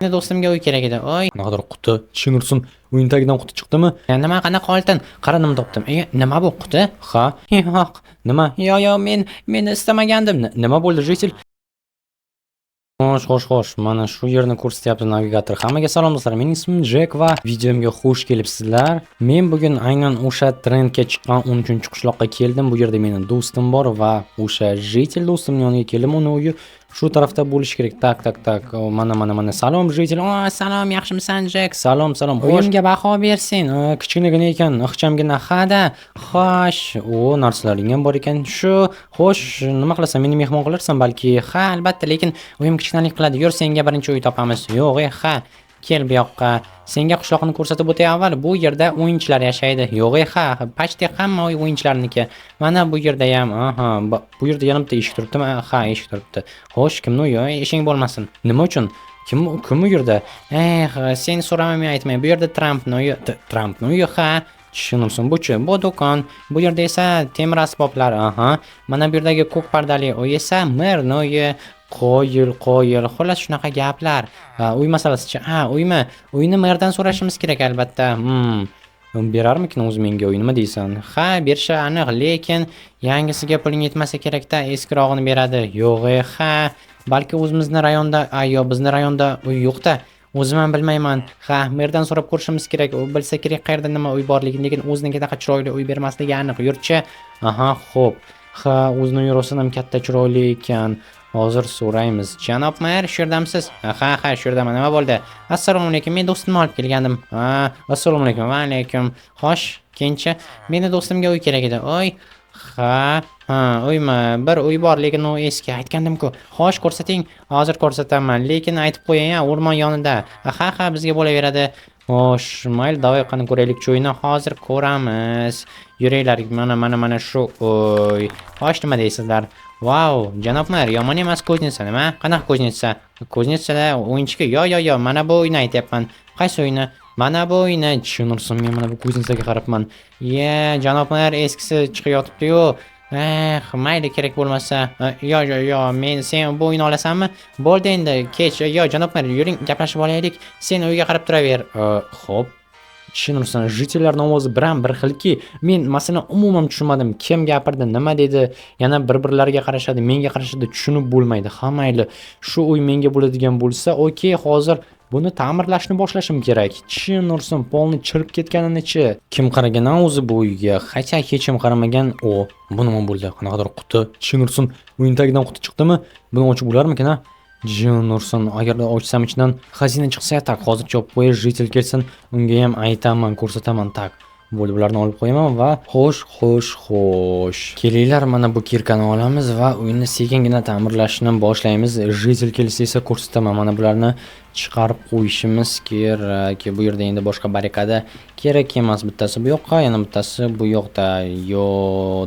Meni do'stimga uy kerak edi. Oy, Qanaqadir quti. Chin ursin, uyning tagidan quti chiqdimi? Nima, qanaqa oltin? Qara, nima topdim. E, nima bu quti? Ha? Yo'q. Nima? Yo, yo, men istamagandim. Nima bo'ldi, житель? Xo'sh, xo'sh, xo'sh. Mana shu yerni ko'rsatyapti navigator. Hammaga salom, do'stlar. Mening ismim Jek va videomga xush kelibsizlar. Men bugun aynan o'sha trendga chiqqan 13-qishloqqa keldim. Bu yerda meni do'stim bor va o'sha житель do'stimning yoniga keldim. Uni uyi shu tarafda bo'lishi kerak. Так, так, так. O, mana, mana, mana. Salom, житель. O, salom, yaxshimisan, Jek? Salom, salom. Xo'sh, Uyimga baho bersin. Kichkinagina ekan, ixchamgina. Ha-da. Xo'sh, O, narsalaring ham bor ekan. Shu, xo'sh, nima qilasan? Meni mehmon qilarsan balki? Ha, albatta, lekin uyim kichkinalik qiladi. Yur, senga birinchi uy topamiz. Yo'q, e, ha. Kel bu yoqqa. Senga qishloqni ko'rsatib o'tay avval. Bu yerda o'yinchilar yashaydi. Yo'q, e, ha, почти hamma uy o'yinchilarniki. Mana bu yerda ham, Aha, bu yerda yana bitta eshik turibdimi? Ha, eshik turibdi. Xo'sh, kimni uyi? Ishing bo'lmasin. Nima uchun? Kim u yerda? Eh, sen so'rama, men aytmay. Bu yerda Trampni uyi, Trampni uyi? Ha. Tushunibsan, buchi? Bu do'kon. Bu yerda esa temir asboblar, aha. Mana bu yerdagi ko'k pardali uy esa merni uyi. Qoyil, qoyil. Xullas, shunaqa gaplar. Ha, uy masalasichi? Ha, uymi? Uyni merdan so'rashimiz kerak albatta. Berarmikin o'zi menga uy, nima deysan? Ha, berishi aniq, lekin yangisiga puling yetmasa kerakda, eskirog'ini beradi. Yo'q, e, ha, balki o'zimizni rayonda, a, yo'q, bizni rayonda uy yo'q-da. O'zim ham bilmayman. Ha, merdan so'rab ko'rishimiz kerak. U bilsa kerak qayerda nima uy borligini, lekin o'zinikidaqa chiroyli uy bermasligi aniq. Yurchi. Aha, xo'p. Ha, o'zini uyi rostdan ham katta, chiroyli ekan. Hozir so'raymiz. Janob mer, shu yerdamisiz? Ha, ha, shu yerdaman. Nima bo'ldi? Assalomu alaykum. Men do'stimni olib kelgandim. Ha, Assalomu alaykum. Va alaykum. Xo'sh, keyinchi meni do'stimga uy kerak edi. Oy, ha, ha, uymi? Bir uy bor, lekin u eski. Aytgandim-ku. Xo'sh, ko'rsating. Hozir ko'rsataman. Lekin aytib qo'ying, ha, o'rmon yonida. Ha, ha, bizga bo'laveradi. Xo'sh, mayli, давай, qani ko'raylik uyni. Hozir ko'ramiz. Yuringlar, mana, mana, mana shu uy. Xo'sh, nima deysizlar? Vau, janob mer, yomon emas кузница, nima? Qanaqa кузница? Кузница da o'yinchiki. Yo, yo, yo, mana bu uyni aytyapman. Qaysi uyni? Mana bu uyni. Tushunursan, men mana bu кузница ga qarabman. Ye, janob mer, eskisi chiqib yotibdi-yu. Eh, mayli, kerak bo'lmasa. Yo, yo, yo, men sen bu uyni olasanmi? Bo'ldi endi, kech. Yo, janob mer, yuring, gaplashib olaylik. Sen uyga qarab turaver. Xo'p. Tushunursan, житель larning ovozi biram bir xilki, men masalan umuman tushunmadim, kim gapirdi, nima dedi, yana bir-birlariga qarashadi, menga qarashadi, tushunib bo'lmaydi. Ha, mayli, shu uy menga bo'ladigan bo'lsa, okey, hozir buni ta'mirlashni boshlashim kerak. Tushunursan, polni chirib ketganini-chi. Kim qaragan a o'zi bu uyga? Хотя hech kim qaramagan. O, bu nima bo'ldi? Qanaqadir quti. Tushunursin, uyning tagidan quti chiqdimi? Buni ochib bo'larmikin, a? Jin ursin, agarda ochsam, ichidan xazina chiqsa, так, hozircha olib qo'yay, житель kelsin, unga ham aytaman, ko'rsataman. Так, bo'ldi, bularni olib qo'yaman va xo'sh, xo'sh, xo'sh. Kelinglar, mana bu кирка ni olamiz va uyni sekingina ta'mirlashni boshlaymiz. Житель kelsa esa ko'rsataman. Mana bularni chiqarib qo'yishimiz kerak. Bu yerda endi boshqa barrikada kerak emas. Bittasi bu yoqqa, yana bittasi bu yoqda. Yo,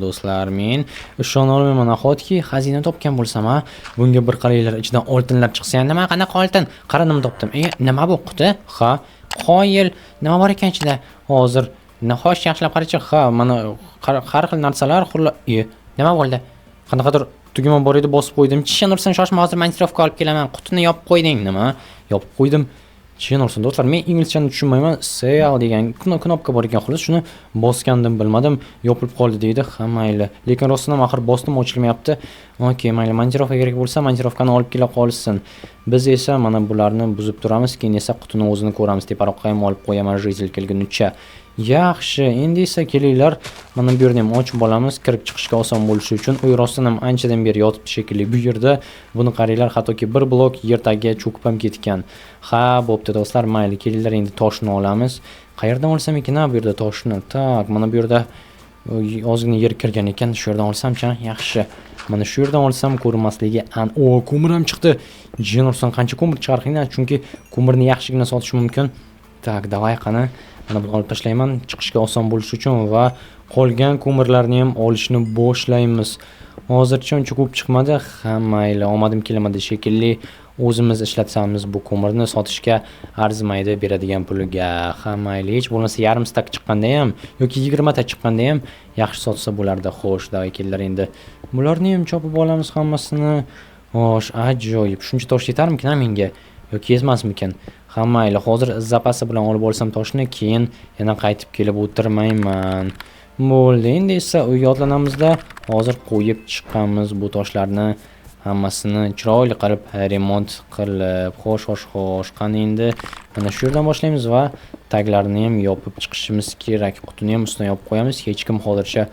do'stlar, men ishona olmayman. Nahotki xazina topgan bo'lsam, a? Bunga bir qaranglar, ichidan oltinlar chiqsa ham. Nima, qanaqa oltin? Qara, nima topdim. E, nima bu quti? Ha, Qoyil, nima bor ekan ichida? Hozir Xo'sh, yaxshilab qarachi. Ha, mana har xil narsalar, e, Nima bo'ldi? Qanaqadir tugma bor edi, bosib qo'ydim. Chin ursin, shoshma, hozir монтировка olib kelaman. Qutini yopib qo'yding. Nima? Yopib qo'ydim. Chin ursin, do'stlar, men inglizchani tushunmayman. Seal degan knopka bor ekan, xullas, shuni bosgandim, bilmadim, yopilib qoldi deydi. Ha, mayli. Lekin rostdan ham axir bosdim, ochilmayapti. Okey, mayli, монтировка kerak bo'lsa, монтировка ni olib kela qolsin. Biz esa mana bularni buzib turamiz, keyin esa qutini o'zini ko'ramiz. Teparoqqa ham olib qo'yaman житель kelgunicha. Yaxshi, endi esa kelinglar, mana bu yerni ham ochib olamiz, kirib chiqishga oson bo'lishi uchun. Uy rostdan ham anchadan beri yotibdi shekilli bu yerda. Buni qaranglar, hattoki bir blok yer tagiga cho'kib ham ketgan. Ha, bo'pti, do'stlar, mayli, kelinglar, endi toshni olamiz. Qayerdan olsam ekan, ha, bu yerda toshni? Так, mana bu yerda ozgina yer kirgan ekan, shu yerdan olsamchi, yaxshi. Mana shu yerdan olsam ko'rinmasligi an. O, ko'mir ham chiqdi. Jin ursin, qancha ko'mir chiqarqinglar, chunki ko'mirni yaxshigina sotish mumkin. Так, давай, qani. Mana buni olib tashlayman, chiqishga oson bo'lishi uchun va qolgan ko'mirlarni ham olishni boshlaymiz. Hozircha uncha ko'p chiqmadi. Ha, mayli, omadim kelmadi shekilli. O'zimiz ishlatsamiz bu ko'mirni, sotishga arzimaydi beradigan puliga. Ha, mayli, hech bo'lmasa yarim стак chiqqanda ham yoki 20 ta chiqqanda ham yaxshi sotsa bo'lardi. Xo'sh, давай, kelinglar endi. Bularni ham chopib olamiz hammasini. Xo'sh, ajoyib. Shuncha tosh yetarmikin menga? Yoki yetmasmikan? Ha, mayli, hozir запас i bilan olib olsam toshni, keyin yana qaytib kelib o'tirmayman. Bo'ldi, endi esa uyga otlanamizda, hozir qo'yib chiqamiz bu toshlarni hammasini chiroyli qilib remont qilib. Xo'sh, xo'sh, xo'sh, qani endi mana shu yerdan boshlaymiz va taglarini ham yopib chiqishimiz kerak. Qutini ham ustidan yopib qo'yamiz, hech kim hozircha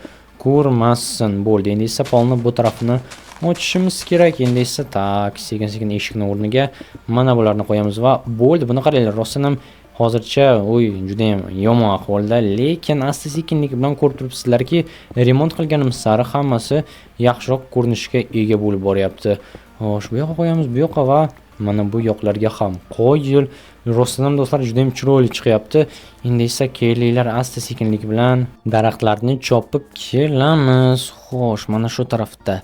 ko'rmasin. Bo'ldi, endi esa polni bu tarafini ochishimiz kerak. Endi esa так, sekin-sekin eshikni o'rniga mana bularni qo'yamiz va bo'ldi. Buni qaranglar, rostdan ham hozircha uy juda ham yomon ahvolda, lekin asta-sekinlik bilan ko'rib turibsizlarki, remont qilganimiz sari hammasi yaxshiroq ko'rinishga ega bo'lib boryapti. Xo'sh, bu yoqqa qo'yamiz, bu yoqqa va mana bu yoqlarga ham qo'yil. Rostdan ham, do'stlar, juda ham chiroyli chiqyapti. Endi esa kelinglar, asta-sekinlik bilan daraxtlarni chopib kelamiz. Xo'sh, mana shu tarafda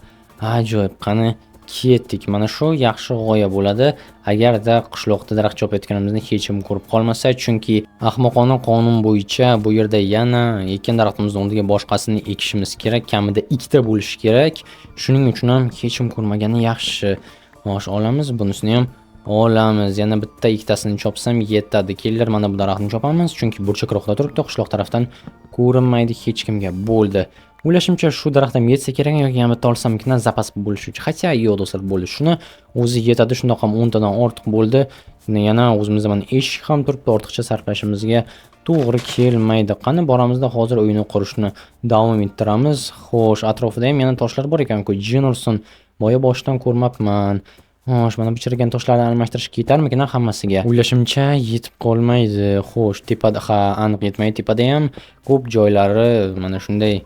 ajoyib, qani ketdik. Mana shu yaxshi g'oya bo'ladi. Agarda qishloqda daraxt chopayotganimizni hech kim ko'rib qolmasa, chunki ahmoqona qonun bo'yicha bu yerda yana ekkan daraxtimizni o'rniga boshqasini ekishimiz kerak, kamida ikkita bo'lishi kerak. Shuning uchun ham hech kim ko'rmagani yaxshi. Xo'sh, olamiz, bunisini ham olamiz. Yana bitta ikkitasini chopsam yetadi. Kelinglar, mana bu daraxtni chopamiz, chunki burchakroqda turibdi, qishloq tarafdan ko'rinmaydi hech kimga. Bo'ldi. O'ylashimcha, shu daraxt ham yetsa kerak yoki yana bitta olsamkin запас bo'lishi uchun. Хотя yo'q, do'stlar, bo'ldi. Shuni o'zi yetadi, shundoq ham 10 tadan ortiq bo'ldi. Yana o'zimizda mana eshik ham turibdi, ortiqcha sarflashimizga to'g'ri kelmaydi. Qani boramizda hozir uyni qurishni davom ettiramiz. Xo'sh, atrofida ham yana toshlar bor ekan-ku. Jin ursin. Boya boshidan ko'rmabman. Xo'sh, mana bu chirigan toshlarni almashtirish ketarmikin hammasiga? O'ylashimcha, yetib qolmaydi. Xo'sh, tepada, ha, aniq yetmaydi. Tepada ham ko'p joylari mana shunday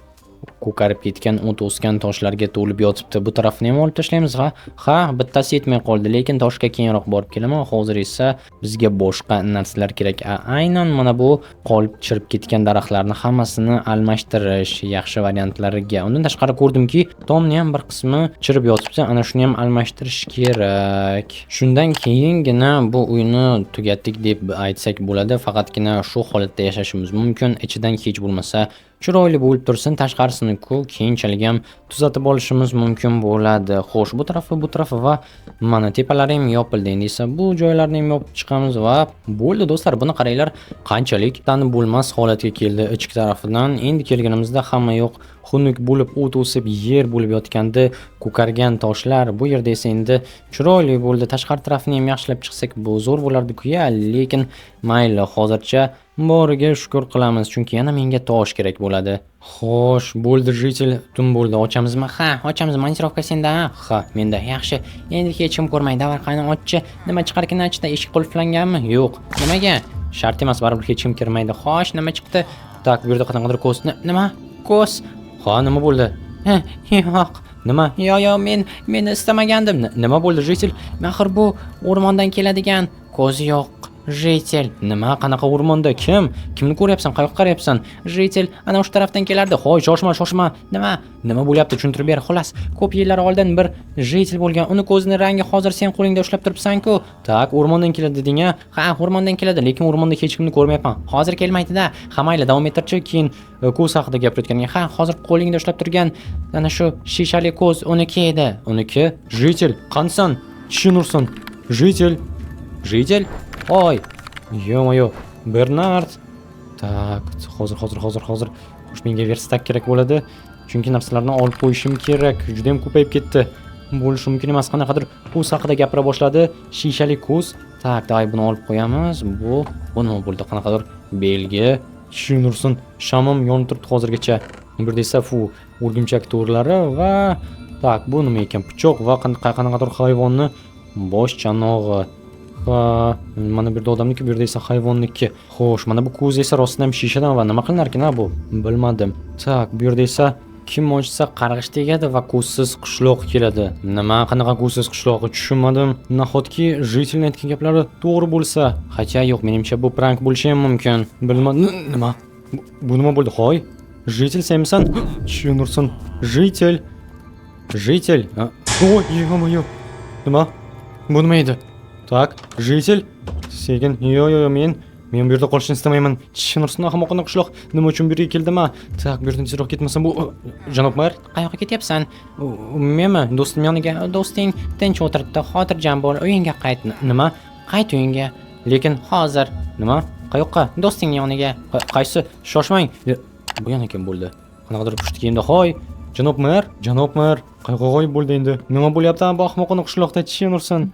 ko'karib ketgan, o't o'sgan toshlarga to'lib yotibdi. Bu tarafini ham olib tashlaymiz. Ha, ha, bittasi yetmay qoldi, lekin toshga keyinroq borib kelaman. Hozir esa bizga boshqa narsalar kerak. Aynan mana bu qolib chirib ketgan daraxtlarni hammasini almashtirish yaxshi variantlarga. Undan tashqari ko'rdimki, tomni ham bir qismi chirib yotibdi. Ana shuni ham almashtirish kerak. Shundan keyingina bu uyni tugatdik deb aytsak bo'ladi. Faqatgina shu holatda yashashimiz mumkin. Ichidan hech bo'lmasa chiroyli bo'lib tursin, tashqarisini-ku keyinchalik ham tuzatib olishimiz mumkin bo'ladi. Xo'sh, bu tarafi, bu tarafi va mana tepalari ham yopildi. Endi esa bu joylarni ham yopib chiqamiz va bo'ldi, do'stlar. Buni qaranglar, qanchalik tanib bo'lmas holatga keldi ichki tarafidan. Endi kelganimizda hamma yoq xunuk bo'lib, o't o'sib, yer bo'lib yotgandi, ko'kargan toshlar. Bu yerda esa endi chiroyli bo'ldi. Tashqari tarafini ham yaxshilab chiqsak, bu zo'r bo'lardi-ku-ya, lekin mayli, hozircha boriga shukur qilamiz, chunki yana menga tosh kerak bo'ladi. Xo'sh, bo'ldi, житель, tun bo'ldi. Ochamizmi? Ha, ochamiz. Монтировка senda, ha? Ha, menda. Yaxshi. Endi hech kim ko'rmaydi. Давай, qani ochchi. Nima chiqarkin ichida? Eshik qulflanganmi? Yo'q. Nimaga? Shart emas, baribir hech kim kirmaydi. Xo'sh, nima chiqdi? Так, bu yerda qanaqadir ko'z. Nima? Ko'z. Ha, nima bo'ldi? Ha, yo'q. Nima? Yo, yo, men istamagandim. Nima bo'ldi, житель? Axir bu o'rmondan keladigan ko'zi yo'q. Житель. Nima? Qanaqa o'rmonda? Kim? Kimni ko'ryapsan? Qayoqqa qarayapsan? Житель, ana o'sha tarafdan kelardi. Hoy, shoshma, shoshma. Nima? Nima bo'lyapti? Tushuntirib ber. Xullas, ko'p yillar oldin bir житель bo'lgan. Uni ko'zini rangi hozir sen qo'lingda ushlab turibsan-ku. Так, o'rmondan keladi deding-a? Ha, o'rmondan keladi, lekin o'rmonda hech kimni ko'rmayapman. Hozir kelmaydi-da. Ha, mayli, davom ettirchi, keyin ko'z haqida gapirayotganga. Ha, hozir qo'lingda ushlab turgan ana shu shishali ko'z uniki edi. Uniki? Житель, qansan? Jin ursin. Житель. Житель? Oy, ё-моё, Bernard. Так, hozir, hozir, hozir, hozir. Xo'sh, menga верстак kerak bo'ladi. Chunki narsalarni olib qo'yishim kerak. Juda ham ko'payib ketdi. Bo'lishi mumkin emas. Qanaqadir ko'z haqida gapira boshladi. Shishali ko'z. Так, давай buni olib qo'yamiz. Bu nima bo'ldi? Qanaqadir belgi. Jin ursin. Shamim yonib turibdi hozirgacha. Bu yerda esa fu, o'rgimchak to'rlari va так, bu nima ekan? Pichoq va qanaqadir hayvonni bosh chanog'i. Ha, mana bu yerda odamniki, bu yerda esa hayvonniki. Xo'sh, mana bu ko'z esa rostdan ham shishadan va nima qilinar ekan bu? Bilmadim. Так, bu yerda esa kim ochsa qarg'ish tegadi va ko'zsiz qishloq keladi. Nima, qanaqa ko'zsiz qishlog'i, tushunmadim. Nahotki житель ning aytgan gaplari to'g'ri bo'lsa? Хотя yo'q, menimcha bu prank bo'lishi ham mumkin. Bilmadim. Nima? Bu nima bo'ldi? Hoy, житель, senmisan? Jin ursin. Житель. Житель. Oy, ё-моё. Nima? Bu nima edi? Так, житель. Sekin. Yo, yo, yo, men bu yerda qolishni istamayman. Jin ursin, ahmoqona qishloq. Nima uchun bu yerga keldim, a? Так, bu yerdan tezroq ketmasam bu. Janob mer, qayoqqa ketyapsan? Menmi? Do'stim yoniga. Do'sting tinch o'tiribdi. Xotirjam bo'l, uyingga qayt. Nima? Qayt uyingga. Lekin hozir Nima? Qayoqqa? Do'sting yoniga. Qaysi? Shoshmang. Bu yana kim bo'ldi? Qanaqadir pushti kiyimda. Hoy, janob mer, janob mer, qayoqqa g'oyib bo'ldi endi? Nima bo'lyapti bu ahmoqona qishloqda, chin ursin?